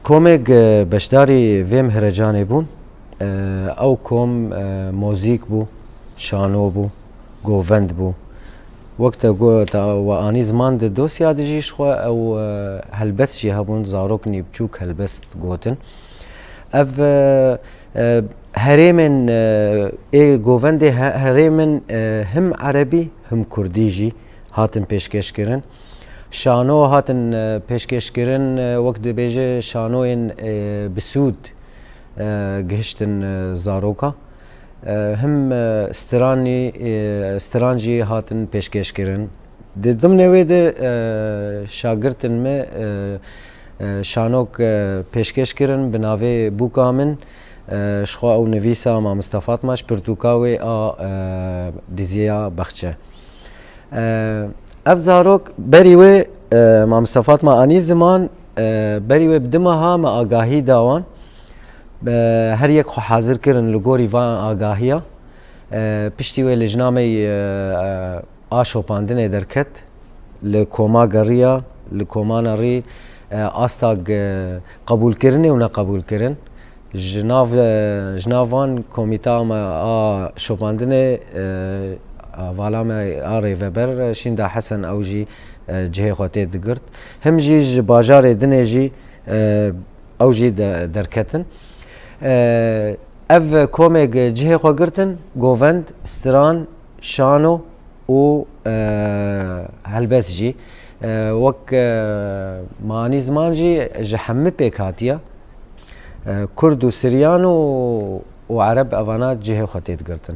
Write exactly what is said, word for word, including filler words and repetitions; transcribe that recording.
Komêk e, beşdarî vê mihrecanê bûn. E, ew kom e, mozîk bû, şano bû, govend bû. Wek te got, we anî ziman di dosya de jî ji xwe ew e, helbest jî hebûn, zaroknî biçûk helbest gotin. Ev e, e, herêmên e, ê govendê he- herêmin e, him erebî him kurdî jî hatin pêşkêşkirin. Şano hatin e, pêşkêşkirin, e, wek dibêje şanoyên e, bi sûd e, gihiştin e, zaroka. E, him e, stranî, e, stran jî hatin pêşkêşkirin. Di dimnê wê de e, şagirtin me e, e, şanok e, pêşkêş kirin bi navê Bûka Min. E, ji xwe ew nivîsa Mamoste Fatma ji pirtûka wê a e, Diziya Bexçe. E, ev zarok berî wê e, Mamoste Fatma anî ziman, e, berî wê bi du meha me agahî da wan. E, her yek xwe hazir kirin li gorî van agahiya. E, piştî wê lijna me yê, e, a şopandinê derket, li koma geriya, li koma nerî, e, asta g-, qebûlkirinê û neqebûlkirin. Ji nav, e, ji nav van komîta me a şopandinê, e, a vala me a rêveber, e, Şînda Hesen, ew jî e, cihê xwe tê digirt. Him jî ji bajarê dinê jî e, ew jî de-, derketin. E, ev komêk cihê xwe girtin, govend, stran, şano û e, helbest jî. E, wek e, manî ziman jî ji hemî pêk hatiye. E, Kurd û Siryan û, û Ereb evana cihê xwe tê digirtin.